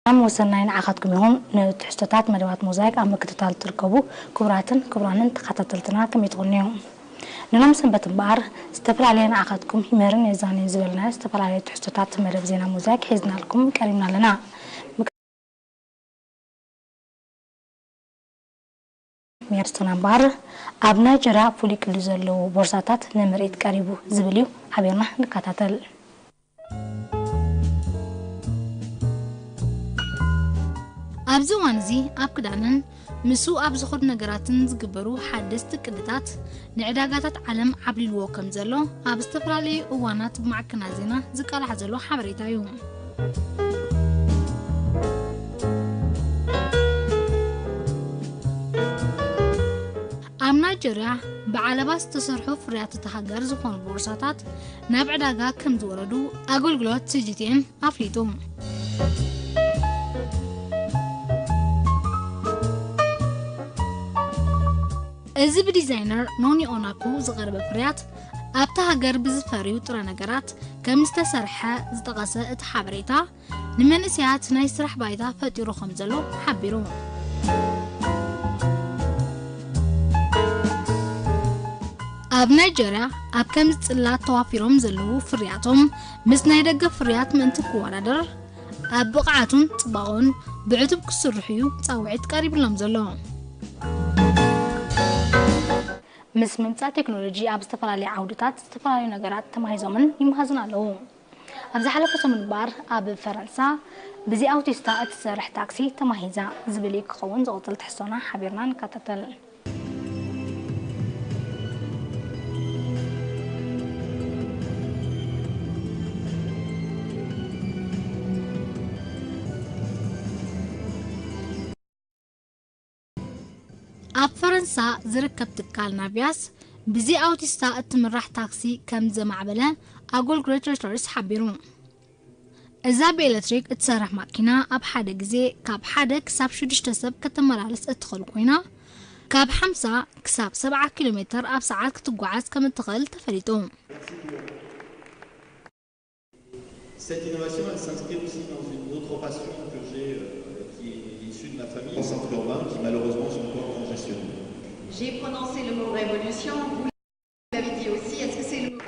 ሰላም ወሰናይ ንዓኻትኩም ይኹን። ንትሕዝቶታት መደባት ሞዛይክ ኣብ ምክትታል ትርከቡ ክቡራትን ክቡራንን ተኸታተልትና ከመይ ትኾኑ? ንሎም ሰንበት እምበኣር ዝተፈላለየ ንዓኻትኩም ይምህርን የዛንን ዝበልና ዝተፈላለየ ትሕዝቶታት መደብ ዜና ሞዛይክ ሒዝናልኩም ቀሪብና ኣለና። ሚያርስቶና እምበኣር ኣብ ናይጀርያ ፍሉይ ቅዲ ዘለዎ ቦርሳታት ንምርኢት ቀሪቡ ዝብል እዩ። ሓቢርና ንከታተል። ኣብዚ እዋን እዚ ኣብ ክዳንን ምስኡ ኣብ ዝኸዱ ነገራትን ዝግበሩ ሓደስቲ ቅድታት ንዕዳጋታት ዓለም ዓብሊልዎ ከም ዘሎ ኣብ ዝተፈላለዩ እዋናት ብማዕከናት ዜና ዝቃላሕ ዘሎ ሓበሬታ እዩ። ኣብ ናይጀርያ ብዓለባ ዝተሰርሑ ፍርያት እታ ሃገር ዝኾኑ ቦርሳታት ናብ ዕዳጋ ከም ዝወረዱ ኣገልግሎት ሲ ጂ ቲ ኤን ኣፍሊጡ። እዚ ብዲዛይነር ኖኒ ኦናኩ ዝቐረበ ፍርያት ኣብታ ሃገር ብዝፈርዩ ጥረ ነገራት ከም ዝተሰርሐ ዝጠቐሰ እቲ ሓበሬታ፣ ንመንእሰያት ናይ ስራሕ ባይታ ፈጢሩ ከም ዘሎ ሓቢሩ። ኣብ ናይጀርያ ኣብ ከምዚ ጽላት ተዋፊሮም ዘለዉ ፍርያቶም ምስ ናይ ደገ ፍርያት ምእንቲ ክወዳደር ኣብ ብቕዓቱን ጽባቕኡን ብዕቱብ ክስርሑ እዩ ጻውዒት ቀሪብሎም ዘሎ። ምስ ምምጻእ ቴክኖሎጂ ኣብ ዝተፈላለዩ ዓውድታት ዝተፈላለዩ ነገራት ተማሂዞምን ይመሃዙን ኣለዉ። ኣብ ዝሓለፈ ሰሙን እምበኣር ኣብ ፈረንሳ ብዚ ኣውቲስታ እትሰርሕ ታክሲ ተማሂዛ ዝብል እዩ ክኸውን። ዝቕጽል ትሕዝቶና ሓቢርና ንከታተል። ኣብ ፈረንሳ ዝርከብ ትካል ናቪያስ ብዚ ኣውቲስታ እትምራሕ ታክሲ ከም ዘማዕበለ ኣገልግሎት ሮይተርስ ሓቢሩ። እዛ ብኤሌክትሪክ እትሰርሕ ማኪና ኣብ ሓደ ግዜ ካብ ሓደ ክሳብ ሽዱሽተ ሰብ ከተመላልስ እትኽእል ኮይና፣ ካብ ሓምሳ ክሳብ ሰብዓ ኪሎ ሜትር ኣብ ሰዓት ክትጓዓዝ ከም እትኽእል ተፈሊጡ። Cette innovation, elle s'inscrit aussi dans une autre passion que j'ai, euh, qui est issue de ma famille, en centre urbain, qui malheureusement sont encore congestionnées. J'ai prononcé le mot révolution, vous l'avez dit aussi, est-ce que c'est le mot...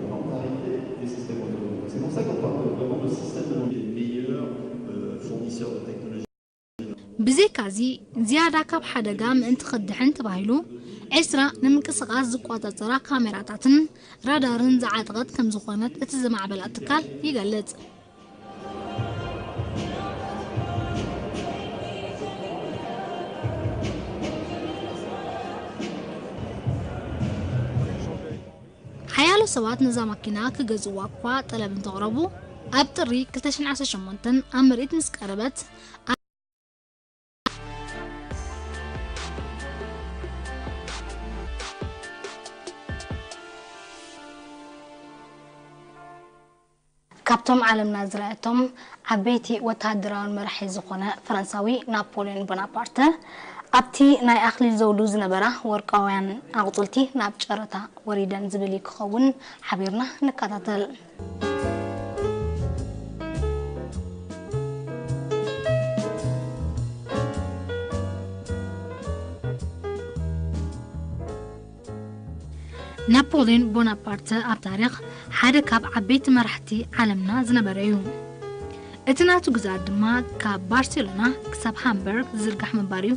Pour parité du système automobile. C'est pour ça qu'on parle vraiment de système de mobilité. Les meilleurs, euh, fournisseurs de technologies. ብዘይካዚ፣ ዝያዳ ካብ ሓደጋ ምእንቲ ክድሕን ተባሂሉ፣ ዕስራ ንምንቅስቓስ ዝቆጻጸራ ካሜራታትን ራዳርን ዝዓጠቐት ከም ዝኾነት እቲ ዘማዕበላ ትካል ይገልጽ። ሓያሎ ሰባት ነዛ ማኪና ክገዝእዋ እኳ ጠለብ እንተቕረቡ፣ ኣብ ጥሪ ክልተ ሽሕን ዓሰርተ ሸሞንተን ኣብ ምርኢት ምስ ቀረበት፣ ካብቶም ዓለምና ዝረኣየቶም ዓበይቲ ወተሃደራውያን መራሒ ዝኾነ ፈረንሳዊ ናፖልዮን ቦናፓርተ፣ ኣብቲ ናይ ኣኽሊል ዘውዱ ዝነበራ ወርቃውያን ኣቑጽልቲ ናብ ጨረታ ወሪደን ዝብል እዩ ክኸውን። ሓቢርና ንከታተል። ናፖልዮን ቦናፓርተ ኣብ ታሪኽ ሓደ ካብ ዓበይቲ መራሕቲ ዓለምና ዝነበረ እዩ። እቲ ናቱ ግዝኣት ድማ ካብ ባርሴሎና ክሳብ ሃምበርግ ዝዝርጋሕ ምንባር እዩ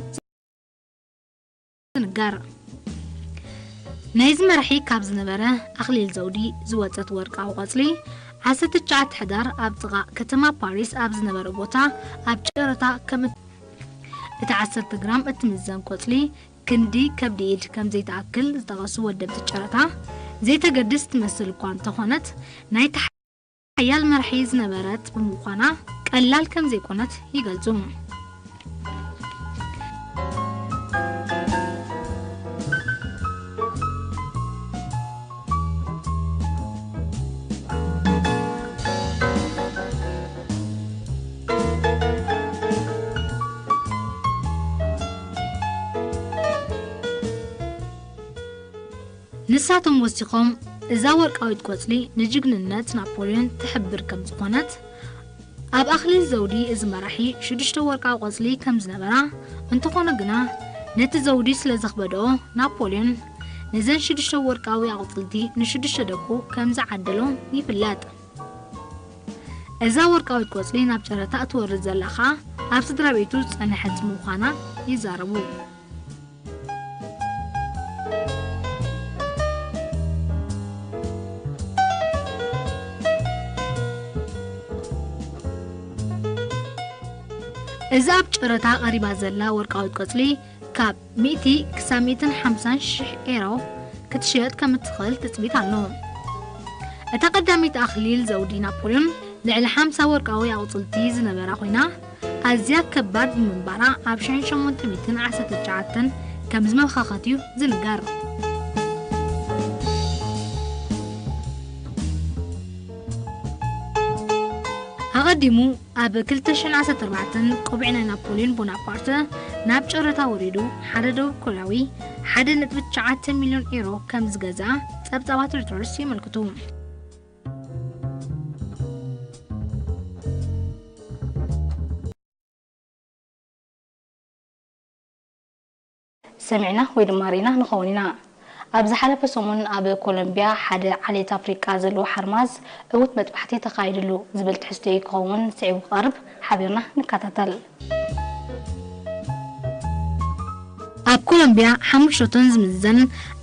ዝንገር። ናይዚ መራሒ ካብ ዝነበረ ኣኽሊል ዘውዲ ዝወጸት ወርቃዊ ቆጽሊ፣ ዓሰርተ ትሽዓተ ሕዳር ኣብ ጥቓ ከተማ ፓሪስ ኣብ ዝነበረ ቦታ ኣብ ጨረታ ከም እት-፣ እቲ ዓሰርተ ግራም እትምዘን ቆጽሊ ክንዲ ከብዲ ኢድ ከም ዘይትኣክል ዝጠቐሱ ወደብቲ ጨረታ፣ ዘይተገድስ ትመስል እኳ እንተኾነት፣ ናይቲ ሓያል መራሒ ዝነበረት ብምዃና ቀላል ከም ዘይኮነት ይገልጹ። ንሳቶም ወሲኾም፣ እዛ ወርቃዊት ቆጽሊ ንጅግንነት ናፖልዮን ትሕብር ከም ዝኾነት፣ ኣብ ኣኽሊል ዘውዲ እዚ መራሒ ሽዱሽተ ወርቃዊ ቆጽሊ ከም ዝነበራ፣ እንተኾነ ግና ነቲ ዘውዲ ስለ ዘኽበደኦ፣ ናፖልዮን ነዘን ሽዱሽተ ወርቃዊ ኣቑጽልቲ ንሽዱሽተ ደቁ ከም ዝዓደሎም ይፍለጥ። እዛ ወርቃዊት ቆጽሊ ናብ ጨረታ እትወርድ ዘላ ኸኣ ኣብ ስድራ ቤቱ ዝጸንሐት ምዃና ይዛረቡ። እዛ ኣብ ጨረታ ቀሪባ ዘላ ወርቃዊት ቆጽሊ ካብ ሚእቲ ክሳብ ሚእትን ሓምሳን ሽሕ ኤሮ ክትሽየጥ ከም እትኽእል ትጽቢት ኣሎ። እታ ቀዳመይቲ ኣኽሊል ዘውዲ ናፖልዮን ልዕሊ ሓምሳ ወርቃዊ ኣቑጽልቲ ዝነበራ ኮይና፣ ኣዝያ ከባድ ብምንባራ ኣብ ሽሕን ሸሞንተ ሚእትን ዓሰርተ ትሽዓተን ከም ዝመኸኸት እዩ ዝንገር። ኣቐዲሙ ኣብ ክልተ ሽሕን ዓሰርተ ኣርባዕተን ቆቢዕ ናይ ናፖልዮን ቦናፓርተ ናብ ጨረታ ወሪዱ፣ ሓደ ደቡብ ኮርያዊ ሓደ ነጥቢ ትሽዓተ ሚልዮን ኤሮ ከም ዝገዝኣ ጸብጻባት ሮይተርስ የመልክቱ። ሰሚዕና ወይ ድማ ርኢና ንኸውን ኢና። ኣብ ዝሓለፈ ሰሙን ኣብ ኮሎምቢያ ሓደ ዓሌት ኣፍሪቃ ዘለዎ ሓርማዝ ዕዉት መጥባሕቲ ተኻይድሉ ዝብል ትሕዝቶ እዩ ክኸውን ስዒቡ ክቐርብ ሓቢርና ንከታተል። ኣብ ኮሎምቢያ ሓሙሽተ ቶን ዝምዘን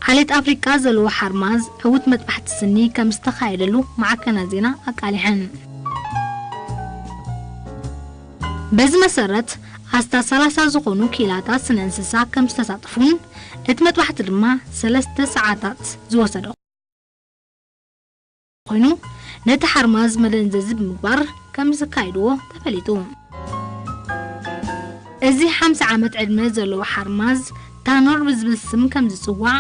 ዓሌት ኣፍሪቃ ዘለዎ ሓርማዝ ዕዉት መጥባሕቲ ስኒ ከም ዝተኻየደሉ ማዕከናት ዜና ኣቃሊሐን። በዚ መሰረት ኣስታት ሰላሳ ዝኾኑ ክኢላታት ስነ እንስሳ ከም ዝተሳተፉን እቲ መጥባሕቲ ድማ ሰለስተ ሰዓታት ዝወሰደ ኮይኑ፣ ነቲ ሓርማዝ መደንዘዚ ብምግባር ከም ዘካየድዎ ተፈሊጡ። እዚ ሓምሳ ዓመት ዕድመ ዘለዎ ሓርማዝ ታኖር ብዝብል ስም ከም ዝጽዋዕ፣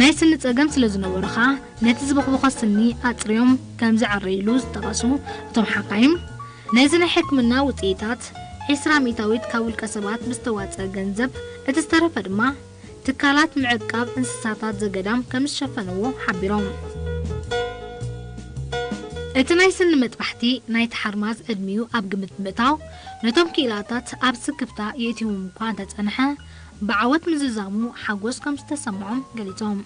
ናይ ስኒ ጸገም ስለ ዝነበሮ ኸኣ ነቲ ዝበኽበኾ ስኒ ኣጽርዮም ከም ዘዐረይሉ ዝጠቐሱ እቶም ሓካይም፣ ነዚ ናይ ሕክምና ውጽኢታት ዒስራ ሚእታዊት ካብ ውልቀ ሰባት ብዝተዋጸ ገንዘብ፣ እቲ ዝተረፈ ድማ ትካላት ምዕቃብ እንስሳታት ዘገዳም ከም ዝሸፈንዎ ሓቢሮም። እቲ ናይ ስኒ መጥባሕቲ ናይቲ ሓርማዝ ዕድሚኡ ኣብ ግምት ብምእታው፣ ነቶም ክኢላታት ኣብ ስክፍታ የእትዎም እኳ እንተጸንሐ፣ ብዓወት ምዝዛሙ ሓጎስ ከም ዝተሰምዖም ገሊጾም።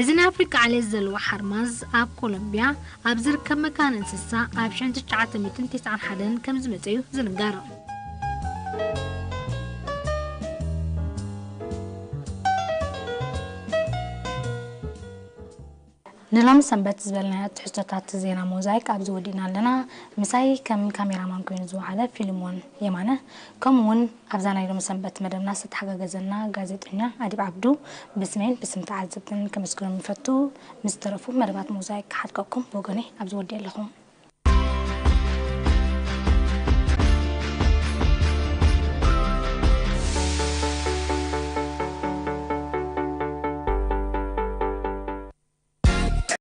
እዚ ናይ ኣፍሪቃ ዓሌት ዘለዎ ሓርማዝ ኣብ ኮሎምቢያ ኣብ ዝርከብ መካነ እንስሳ ኣብ ሽሕን ትሽዓተ ሚእትን ተስዓን ሓደን ከም ዝመጸ እዩ ዝንገር። ንሎሚ ሰንበት ዝበልናዮ ትሕዝቶታት ዜና ሞዛይክ ኣብዚ ወዲእና ኣለና። ምሳይ ከም ካሜራማን ኮይኑ ዝወዓለ ፊልሞን የማነ፣ ከምኡ እውን ኣብዛ ናይ ሎሚ ሰንበት መደብና ዝተሓጋገዘና ጋዜጠኛ ኣዲብ ዓብዱ ብስሜን ብስም ተዓዘብትን ከመስግኖም ይፈቱ። ምስ ዝተረፉ መደባት ሞዛይክ ክሓልቀኩም ብወገነይ ኣብዚ ወዲእ ኣለኹ።